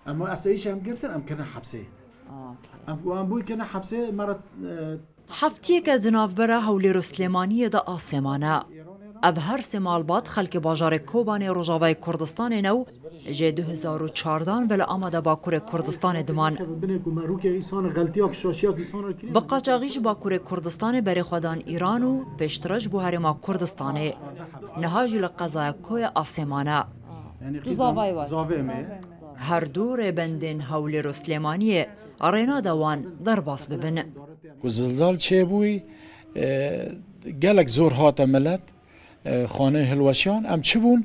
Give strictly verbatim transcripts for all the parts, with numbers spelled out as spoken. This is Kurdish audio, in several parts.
Em asayîşê em girtin, em kirine hepsê. Em, em bûyî kirine hepsê, me re, e, Heftiyeke di navbera Hewlêr û Silêmaniyê de asê mane. Ev her sê malbat xelkê bajarê Kobanê Rojavayê Kurdistanê ne û jê du hezar û çardan ve li Ameda Bakurê Kurdistanê diman. Binê ku me rûkê îsana, xeltiyak, şaşiyak îsana kirî. Bi qaçaxî ji Bakurê Kurdistanê berê xwe dan Îran û pêştire ji bo herêma Kurdistanê. Niha jî li qezaya Koya asê mane. Yani Tu zavayê we. Zavê me. Her du rêbendên Hewlêr û Silêmaniyê rênade wan derbas bibin. Ku zilzal çêbûyî, e, gelek zor hate milet, e, xaneyê hilweşiyan. Em çi bûn?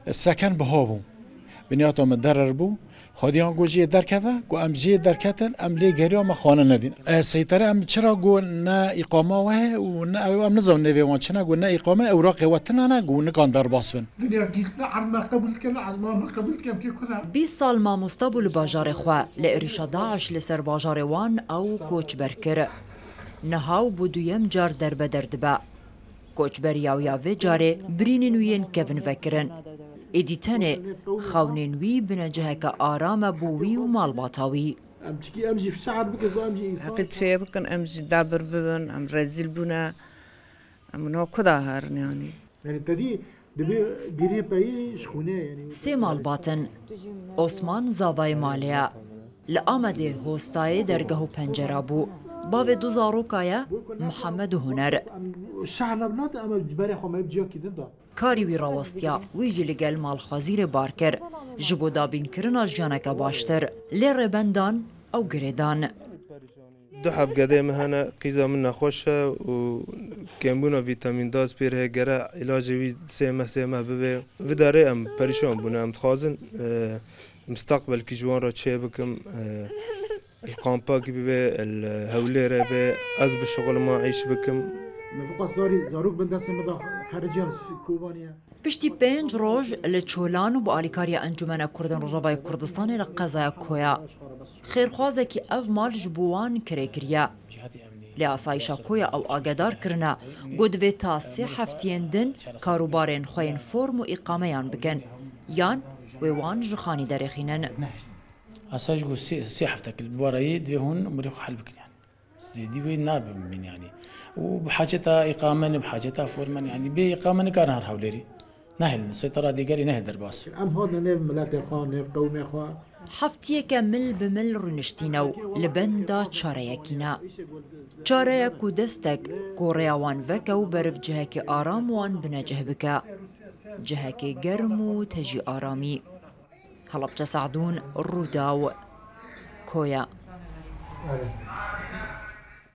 E, seken biha bû. Binyata me derir bû. Xwediyan got jê derkeve, ku em jê derketin, em lê geriya me xane nedîn. E, seytere em çira got ne îqama we heye û ne ew, em nizanin nêvê wan çi ne, got ne îqame, ewraqê we tune ne, got nikan derbas bin. Dinya gîltine erd me qebûl dikin, ezma me qebûl dikin, pê ku de. Bîst sal mamoste bû li bajarê xwe, lê êrîşa DAIŞ li ser bajarê wan ew koçber kir. Niha û bû duyem car derbeder dibe. Koçberiya wî ya vê carê birînên wî yên kevin vekirin. Êdî tenê xewnên wî bine ciheke arame bo wî û malbata wî. Em çikî em jî şehir bikin, em jî însan. Heqî çêbikin, em jî dabir bibin, em rezîl bûne. Em niha ku da herin yanî? Yani te dî dibê girê peyê ji xwînê, yani. Sê malbat in. Osman zavayê malê ye. Li Amedê hostayê dergeh û pencera bû. Bavê du zaroka ye, Mihemed û Huner. Em şehir ne binate, em ji berê xwe me bi ciyakî din da. Karî wî rawestiya, wî jî li gel malxwezî rê bar kir, ji bo dabînkirina jiyaneke baştir. Lê rêbendan ew girêdan. Du heb gedê me hene, qîza min nexweş e û kêmbûna vîtamîn D ez pê re heye, gere îlacê wî sê meh, sê meh bibe. Vê derê em perîşan bûne, em dixwazin, e, mistaqbelkî ji wan re çêbikim, e, li kampakî bibe, li Hewlêrê be, ez bişixulima, îş bikim. Me biqas zarî, zarok bin destê min da xericiyan Kobaniye. Piştî pênc roj li Çolan û bi alîkariya Encûmena Kurdên Rojavayê Kurdistanê li qezaya Koya, xêrxwazekî ev mal ji bo wan kirê kiriye. Lê asayîşa Koya ew agedar kirine, got divê ta sê heftiyên din karûbarên xwe yên form û îqameyan bikin, yan wê wan ji xanî derêxînin. Asayiş got sê, sê heftek li dubara yê divê hûn umurê xwe hel bikin yani. Zêdî wê nabe min yanî. Û bi haceta îqame ne, bi haceta forme ne. Yanî bê îqame nikarin her Hewlêrî. Nehêlin, seytera dêgerî nehêl derbas. Em hatine nêv miletê xwe, nêv qewmê xwe. Heftiyeke mil bi mil rûniştîne û li benda çareyekî ne. Çareyek ku destek ku rêya wan veke û beriv cihekî aram wan binecih bike. Cihekî germ û tejî aramî. Helebce Sadûn, Rûdaw, Koya.